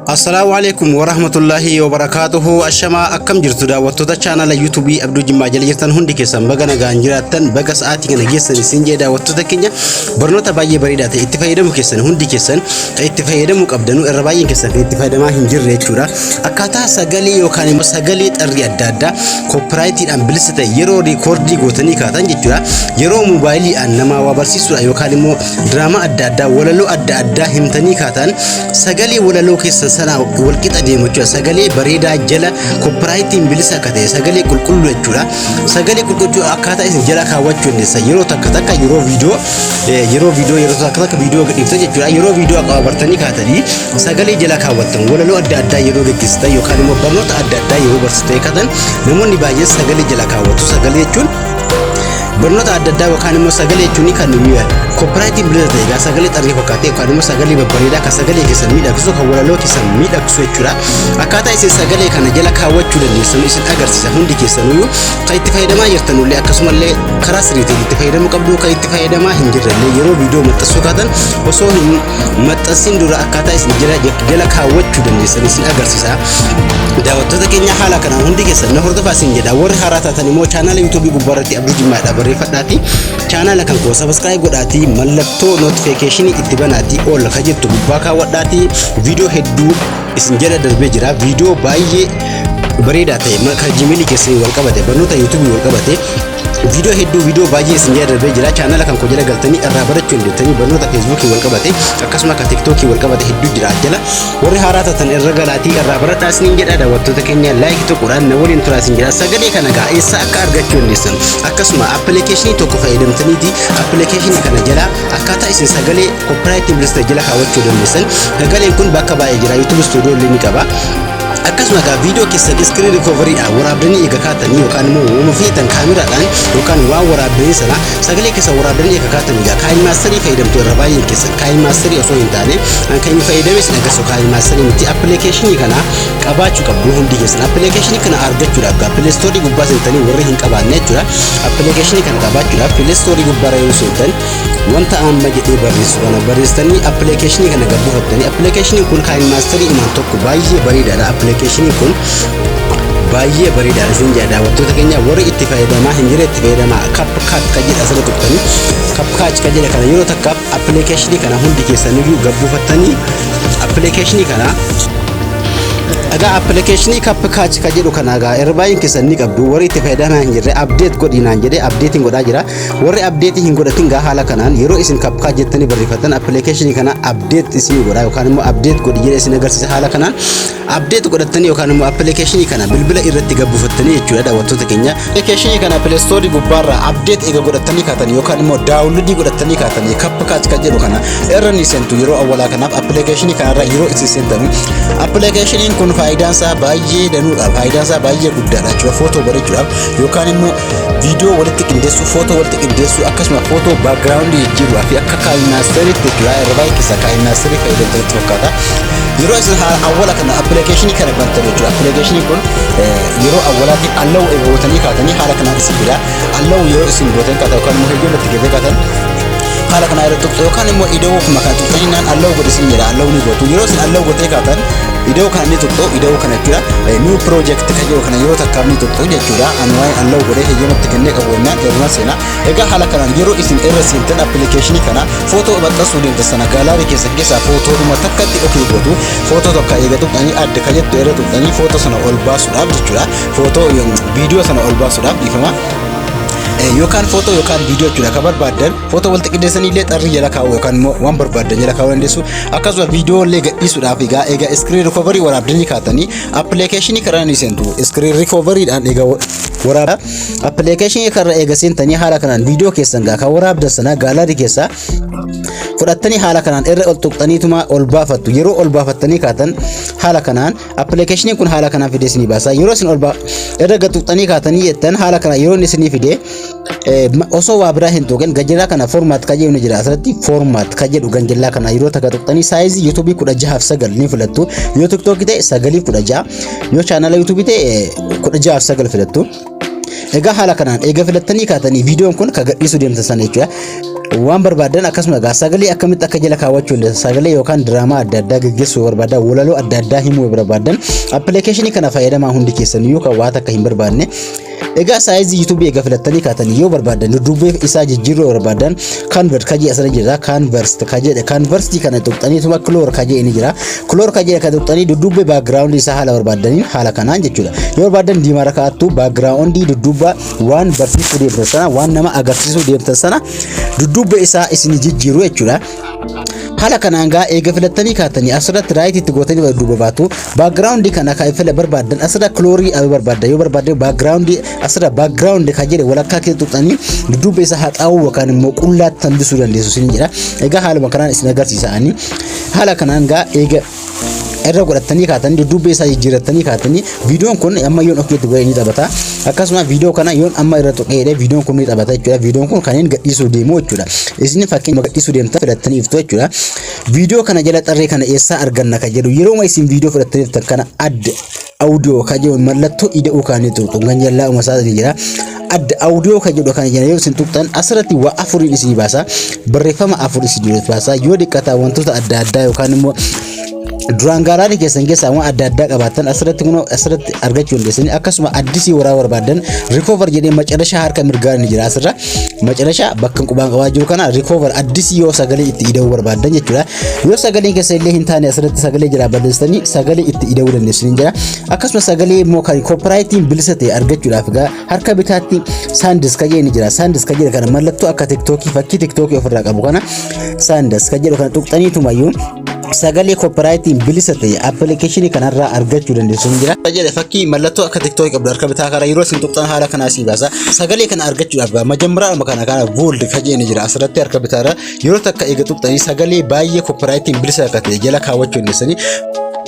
Assalaamu alaikum warahmatullahi wabarakaatuhu. Ashamaa, akkam jirtu daawwattoota chaanala yuutuubii Abduu Jimmaa jala jirtan? Hundi keessan baga nagaan jiraattan, baga sa'aatii kana geessan isin jee. Daawwattoota keenya, barnoota baay'ee bareedaa ta'e itti fayyadamu keessan, hundi keessan kan itti fayyadamuu qabdanu, irra baay'een keessan kan itti fayyadamaa hin jirre jechuudha. Akkaataa sagalee yookaan immoo sagalee xarrii adda addaa copyrightiidhaan bilisa ta'e yeroo record gootanii kaatan jechuudha. Yeroo moobaayiliidhaan namaa waa barsiisuudha yookaan immoo diraamaa adda addaa, walaloo adda addaa himtanii kaatan, sagalee walaloo keessan sanaa walqixa deemu jechuudha. Sagalee bareedaa jala copyrightiin bilisa akka ta'e, sagalee qulqulluu jechuudha. Sagalee qulqulluu akkaataa isin jala kaawwachuu dandeessan, yeroo takka takka yeroo viidiyoo yeroo takka takka viidiyoo gadhiiftan jechuudha. Yeroo viidiyoo qababartanii kaatanii sagalee jala kaawwattan, walaloo adda addaa yeroo gaggeessitan yookaan immoo barnoota adda addaa yeroo barsiisan kaatan, namoonni baay'een sagalee jala kaawwatu. Sagalee jechuun barnoota adda addaa yookaan immoo sagalee jechuun kan copyrightiin bilisa ta'e egaa sagalee xarrii fakkaatee yookaan immoo sagalee babbareedaa kan sagalee keessan miidhagsu, kan walaloo keessan miidhagsu jechuudha. Akkaataa isin sagalee kana jala kaawwachuu dandeessan isin agarsiisa. Hundi keessanuyyuu kan itti fayyadamaa jirtanullee, akkasumallee karaa sirriitiin itti fayyadamuu qabdu, kan itti fayyadamaa hin jirrellee yeroo viidiyoo maxxansuu kaatan osoo hin maxxansin dura akkaataa isin jala kaawwachuu dandeessan isin agarsiisa. Daawwattoota keenya, haala kanaan hundi keessan na hordofaa isin jedha. Warri haaraa taatan immoo chaanaala yuutuubii gubbaarratti Abduu Jimmaadha barreeffadhaati. Chaanaala kan koo subscribe godhaatii, mallattoo notification itti banaatii, ol ka jettu gubbaa kaawwadhaatii, viidiyoo hedduu isin jala darbee jira. Viidiyoo baay'ee bareedaa ta'e kan Gmailii keessanii wal qabate, barnoota yuutuubii wal qabate, viidiyoo hedduu, viidiyoo baay'ee isin jala darbee jira. Chaanala kan koo jala galtanii irraa barachuu dandeettanii. Barnoota Feesbuukii wal qabate, akkasuma kan Tiktookii wal qabate hedduu jira. Jala warri haaraa taatan irra galaatii irraa baradhaa isiniin jedha. Daawwattoota keenya, like tokkodhaan na waliin turaa isin jedha. Sagalee kana gaa eessa akka argachuu dandeessan, akkasuma appilikeeshinii tokko fayyadamtaniiti appilikeeshinii kana jala akkaataa isin sagalee copyrightiin bilisa jala kaawwachuu dandeessan. Sagaleen kun bakka baay'ee jira, YouTube Studio illee ni qaba. Akkasuma egaa viidiyoo keessan screen recoveryidhaan waraabdanii eega kaatanii, yookaan immoo uuma feetan kaameraadhaan yookaan waan waraabdanii sana sagalee keessan waraabdanii eega kaatanii, egaa KineMasterii fayyadamtu irra baay'een keessan. KineMasterii osoo hin taane, kan inni fayyadame isin agarsiisu KineMasterii miti. Appilikeeshinii kana qabaachuu qabdu hundi keessan. Appilikeeshinii kana argachuudhaaf egaa Play Storeii gubbaa seentanii, warri hin qabaanne jechuudha, appilikeeshinii kana qabaachuudhaaf Play Storeii gubbaarra yeroo seentan wanta amma jedhee barreessu kana barreessitanii appilikeeshinii kana gad buufattanii. Appilikeeshiniin kun KineMasterii imaan tokko baay'ee bareedaadha. Appilikeeshiniin kun baay'ee bareedaadha isin jedha. Daawwattoota keenya, warri itti fayyadamaa hin jirre itti fayyadamaa. CapCut kan jedha asirra tuqxanii, CapCut kan jedha kana yeroo takkaaf appilikeeshinii kana hundi keessaniyyuu gad buufattanii. Appilikeeshinii kana egaa appilikeeshinii CapCut kan jedhu kana egaa irra baay'een keessan ni qabdu. Warri itti fayyadamaa hin jirre update godhinaan jedhee updateiin godhaa jira. Warri updateii hin godhatin gaa haala kanaan yeroo isin CapCut jettanii barreeffatan appilikeeshinii kana update isin godha yookaan immoo update godhi jedhee isin agarsiisa. Haala kanaan update godhattanii yookaan immoo appilikeeshinii kana bilbila irratti gabbuufattanii jechuudha. Daawwattoota keenya, appilikeeshinii kana Play Storeii gubbaarraa update eega godhattanii kaatan yookaan immoo downloadii godhattanii kaatanii, CapCut kan jedhu kana irra ni seentu. Yeroo awwalaa kanaaf appilikeeshinii kanarra yeroo isin seentanu, appilikeeshiniin kun faayidaan isaa baay'ee danuudha, faayidaan isaa baay'ee guddaadha jechuudha. Footoo bareechuudhaaf yookaan immoo viidiyoo walitti qindeessuu, footoo walitti qindeessuu, akkasuma footoo backgroundii jijjiiruudhaa fi akka KineMasteriitti jechuudha. Irra baay'ee keessaa KineMasterii fayyadamtanitti fakkaata. Yeroo isin awwala kana appilikeeshinii kana bantan jechuudha, appilikeeshiniin kun yeroo awwalaatiif allow gootanii kaatanii haala kanaan isin fida. Allow yeroo isin gootan kaatan yookaan immoo heyyama itti geessee kaatan, haala kanaa irratti tuqxu yookaan immoo ida'uu kuma kana tuqxanii naan allow godhi isin jedha. Allow ni gootu. Yeroo isin allow gootee kaatan, ida'uu kana ni tuqxu, ida'uu kana jechuudha. New project kan jedhu kana yeroo takkaaf ni tuqxu jechuudha. Ani waa'ee allow godhee heyyamatti kennee qabu jennaan irra seenaa. Egaa haala kanaan yeroo isin irra seentan, appilikeeshinii kana footoo maxxansuu deemtan sana gallery keessan keessaa footoodhuma takkatti okay gootu. Footoo tokko eega tuqxanii, add kan jettu irra tuqxanii footoo sana ol baasuudhaaf jechuudha. Footoo, viidiyoo sana ol baasuudhaaf, dhiifama. Yookaan footoo yookaan viidiyoo jechuudha. Kan barbaaddan footoo walitti qindeessanii illee xarrii jala kaa'u yookaan immoo waan barbaaddan jala kaa'uu dandeessu. Akkasuma viidiyoo illee gadhiisuudhaaf egaa screen recovery waraabdanii kaatanii appilikeeshinii karaa ni seentu. Screen recoveryidhaan egaa waraaba appilikeeshinii karra eega seentanii, haala kanaan viidiyoo keessan gaa kan waraabdan sana gallery keessaa fudhattanii haala kanaan irra ol tuqxaniituma ol baafattu. Yeroo ol baafattanii kaatan, haala kanaan appilikeeshiniin kun haala kanaan fidee isinii baasa. Yeroo isin ol irra gad tuqxanii kaatanii jettan, haala kanaan yeroo inni isinii fide, osoo waa biraa hin tuqin gajjallaa kana format kan jedhu ni jira asirratti. Format kan jedhu ganjallaa kana yeroo takka tuqxanii, sizeii yuutuubii 16:9 ni filattu. Yoo Tiktookii ta'e 9:16, yoo chaanala yuutuubii ta'e 16:9 filattu. Egaa haala kanaan eega filattanii kaatanii, viidiyoon kun kan gadhiisuu deemtan sana jechuudha. Waan barbaadan akkasuma egaa sagalee akkamitti akka jala kaawwachuu dandeessan, sagalee yookaan diraamaa adda addaa gaggeessuu barbaadan, walaloo adda addaa himuu barbaadan, appilikeeshinii kana fayyadamaa hundi keessan iyyuu kan waan akka hin barbaanne. Egaa saayizii yuutuubii egaa filattanii kaatanii, yoo barbaadan dudduubbee isaa jijjiiruu barbaadan, convert ka jedhe asirra jira. Convert ka jedhe, convert kana tuqxanii color ka jedhe ni jira. Color ka jedhe ka tuqxanii dudduubbee background isaa haala barbaadaniin haala kanaan jechuudha. Yoo barbaadan diimaa rakkaattu, background dudduubba waan barsiisuu deemtan sana, waan nama agarsiisuu deemtan sana dudduubba isaa isin jijjiiru jechuudha. Haala kanaan gaa eega filattanii kaatanii, asirratti right itti gootanii dudduuba baatu. Background kana kan fila barbaadan asirra colorii barbaadan, yoo barbaadan background asirra background kan jedhe walakkaa keessa tuqxanii dudduuba isaa haxaa'uu yookaan immoo qullaatti hambisuu dandeessu isin jedha. Egaa haaluma kanaan isin agarsiisa ani. Haala kanaan gaa eega irra godhatanii kaatanii, dudduuba isaa jijjiirratanii kaatanii, viidiyoon kun amma yoon okeetti godhee ni taphata. Akkasuma viidiyoo kana yoon amma irra tuqeedhe, viidiyoon kun ni taphata jechuudha. Viidiyoon kun kanneen gadhiisuu deemu jechuudha. Isin fakkeenya gadhiisuu deemtan filattanii iftu jechuudha. Viidiyoo kana jala xarree kana eessaa arganna kan jedhu, yeroo isin viidiyoo filattanii iftan kana add audio kan jedhu mallattoo ida'uu kan tuqxu kan jalaa uma isaa ni jira. Add audio kan jedhu kana jala yoo isin tuqxan, asirratti waa afuriin isinii baasa. Barreeffama afur isinii baasa. Yoo dhiqqataa wantoota adda addaa yookaan immoo duraan gallery keessan keessaa waan adda addaa qabaatan, asirratti kunoo asirratti argachuu dandeessanii. Akkasuma addisii waraa barbaadan, recover jedhee macarashaa harka mirgaa ni jira. Asirra macarashaa bakka qubaan qabaa jiru kana recover addisii yoo sagalee itti ida'uu barbaadan jechuudha. Yoo sagaleen keessa illee hin taane, asirratti sagalee jira, balleessanii sagalee itti ida'uu dandeessanii jira. Akkasuma sagalee immoo kan copyrightiin bilisa ta'e argachuudhaaf egaa harka bitaatti sounds ka jedhe ni jira. Sounds ka jedhe kana mallattoo akka tiktookii, fakkii tiktookii ofirraa qabu kana, sounds ka jedhu kana tuqxaniitumayyuu sagalee copyrightiin bilisa ta'e appilikeeshinii kanarraa argachuu dandeessu ni jira. Jedhe fakkii mallattoo akka tiktookii qabdu harka bitaa karaa yeroo isin tuqxan haala kanaa sii baasa. Sagalee kana argachuudhaaf majammaraadhuma kana Vault ka jedhe ni jira. Asirratti harka bitaarra yeroo takka eega tuqxanii, sagalee baay'ee copyrightiin bilisa akka ta'e jala kaawwachuu dandeessanii.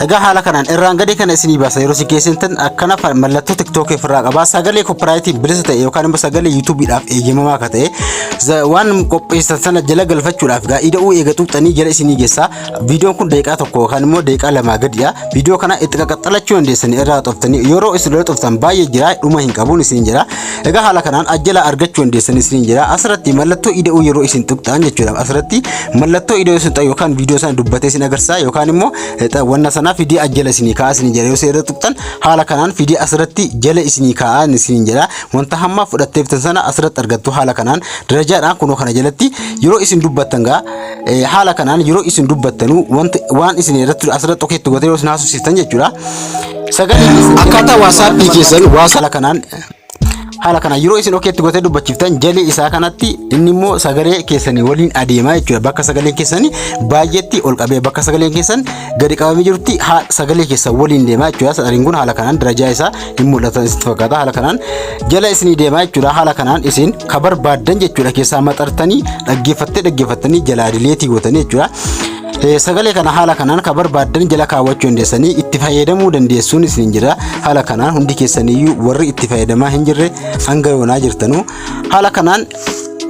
Egaa haala kanaan irraan gadee kana isinii baasa. Yeroo isin keessan akkana mallattoo tiktookii ofirraa qaba. Sagalee copyrightiin bilisa ta'e yookaan immoo sagalee yuutuubiidhaaf eeyyamamaa akka ta'e waan qopheessan sana jala galfachuudhaaf gaa ida'uu eega tuqxanii jala isinii geessa. Viidiyoon kun daqiiqaa 1 yookaan immoo daqiiqaa 2 gadiidha. Viidiyoo kana itti qaqaxxalachuu dandeessanii irraa xoftanii, yeroo isin irra xoftan baay'ee jira, dhuma hin qabuun isin jira. Egaa haala kanaan ajjala argachuu dandeessan isin jira. Asirratti mallattoo ida'uu yeroo isin tuqxan jechuudha. Asirratti mallattoo ida'uu isin tuqxan yookaan viidiyoo sana dubbatee isin agarsiisa yookaan immoo wanna sana fidii ajjala isinii kaa'aa isin jira. Yoo isin irra tuqxan, haala kanaan fidii asirratti jala isinii kaa'aa isin jira. Wanta hamma fudhattee bitan sana asirratti argattu. Haala kanaan darajaadhaan kunoo kana jalatti yeroo isin dubbattan gaa haala kanaan yeroo isin dubbattanuu wanti waan isin irratti asirratti okeetti gootee yeroo isin haasofsiiftan jechuudha. Sagalee Akkaataa waasaappii keessan Haala kanaan yeroo isin okeetti gootee dubbachiiftan, jalii isaa kanatti inni immoo sagalee keessanii waliin adeemaa jechuudha. Bakka sagaleen keessanii baay'eetti ol qabee, bakka sagaleen keessan gadi qabamee jirutti sagalee keessan waliin deemaa jechuudha. Sagaleen kun haala kanaan darajaa isaa hin mul'atan isinitti fakkaata. Haala kanaan jala isinii deemaa jechuudha. Haala kanaan isin ka barbaaddan jechuudha keessaa maxartanii dhaggeeffattee dhaggeeffattanii jalaa delete gootanii jechuudha. Sagalee kana haala kanaan ka barbaaddan jala kaawwachuu dandeessanii itti fayyadamuu dandeessuun isin jira. Haala kanaan hundi keessaniyyuu warri itti fayyadamaa hin jirre hanga yoonaa jirtanuu, haala kanaan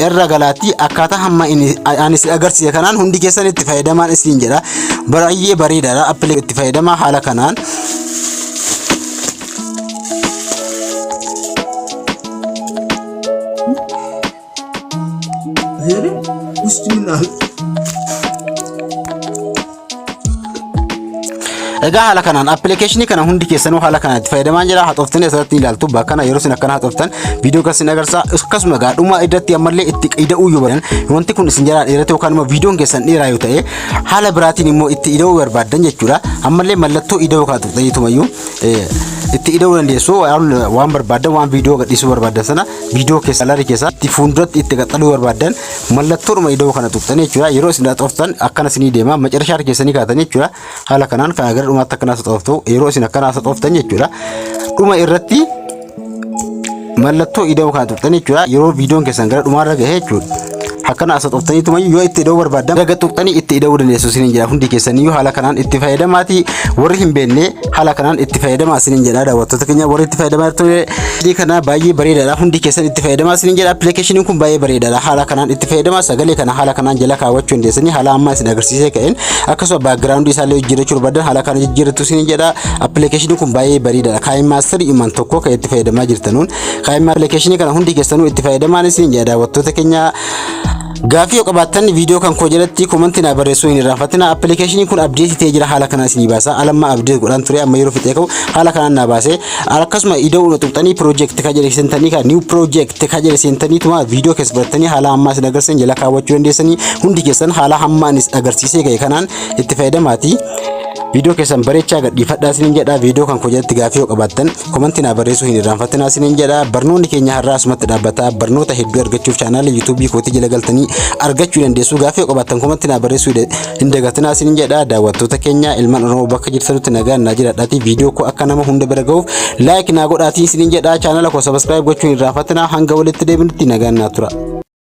irra galaatii akkaataa hamma ani isin agarsiise kanaan hundi keessan itti fayyadamaan isin jedha. Baay'ee bareedaadha. Appilii itti fayyadamaa haala kanaan. Bismillah. Egaa haala kanaan appilikeeshinii kana hundi keessanuu haala kanaan itti fayyadamaa jira. Haxooftanii asirratti ilaaltu. Bakka kana yeroo isin akkana haxooftan viidiyoo kan isin agarsiisa. Akkasuma egaa dhuma irratti ammallee itti ida'uu yoo barbaaddan, wanti kun isin jalaa dheerate yookaan immoo viidiyoon keessan dheeraa yoo ta'e, haala biraatiin immoo itti ida'uu barbaaddan jechuudha. Ammallee mallattoo ida'uu kana tuqxaniitumayyuu itti ida'uu dandeessu. Waan barbaaddan, waan viidiyoo gadhiisuu barbaaddan sana, viidiyoo keessa gallery keessa itti fuulduratti itti qaxxaluu barbaaddan, mallattoodhuma ida'uu kana tuqxanii jechuudha. Yeroo isin haxooftan akkana isinii deema. Macarashaa keessanii kaatanii jechuudha. Haala kanaan kana gara dhumaatti akkana haxooftu. Yeroo isin akkana haxooftan jechuudha. Dhuma irratti mallattoo ida'uu kana tuqxanii jechuudha. Yeroo viidiyoon keessan gara dhumaarra gahe jechuudha. Akkana asa xoftaniitumayyuu yoo itti ida'uu barbaaddan daga tuqxanii itti ida'uu dandeessu isiniin jedha. Hundi keessaniyyuu haala kanaan itti fayyadamaati. Warri hin beekne haala kanaan itti fayyadamaa isiniin jedha. Daawwattoota keenya, warri itti fayyadamaa jirtu, kana baay'ee bareedaadha. Hundi keessan itti fayyadamaa isiniin jedha. Appilikeeshiniin kun baay'ee bareedaadha. Haala kanaan itti fayyadamaa. Sagalee kana haala kanaan jala kaawwachuu dandeessanii, haala ammaa isin agarsiisee ka'een. Akkasuma background isaallee jijjiirachuu barbaadan haala kana jijjiirrattu isiniin jedha. Appilikeeshiniin kun baay'ee bareedaadha. KineMaster iman tokko kan itti fayyadamaa jirtanuun Kine appilikeeshinii kana hundi keessanuu itti fayyadamaan isiniin jedha. Daawwattoota keenya, gaaffii yoo qabaattan viidiyoo kan koo jalatti comment naa barreessuu hin irraanfatina. Appilikeeshiniin kun update ta'ee jira, haala kanaan isinii baasa. Alammaa update godhaan ture, amma yeroo fixee ka'u haala kanaan naa baase. Akkasuma ida'uu tuqxanii project ka jedhe seentanii, ka new project ka jedhe seentaniituma viidiyoo keessa fudhattanii haala ammaa isin agarsiisan jala kaawwachuu dandeessanii. Hundi keessan haala hammaan agarsiisee ka'e kanaan itti fayyadamaati. Viidiyoo keessan bareechaa gadhiifadhaa isiniin jedha. Viidiyoo kan koo jalatti gaaffii yoo qabaattan comment naa barreessuu hin irraanfatinaa isiniin jedha. Barnoonni keenya har'aa asumatti dhaabbata. Barnoota hedduu argachuuf chaanaala yuutuubii kootii jala galtanii argachuu dandeessu. Gaaffii yoo qabaattan comment naa barreessuu hin dagatinaa isiniin jedha. Daawwattoota keenya, ilmaan Oromoo bakka jirtanutti nagaan naa jiraadhaatii, viidiyoo koo akka nama hunda bira gahuuf like naa godhaatii isiniin jedha. Chaanaala koo subscribe gochuu hin irraanfatinaa. Hanga walitti deebinutti nagaan naa tura.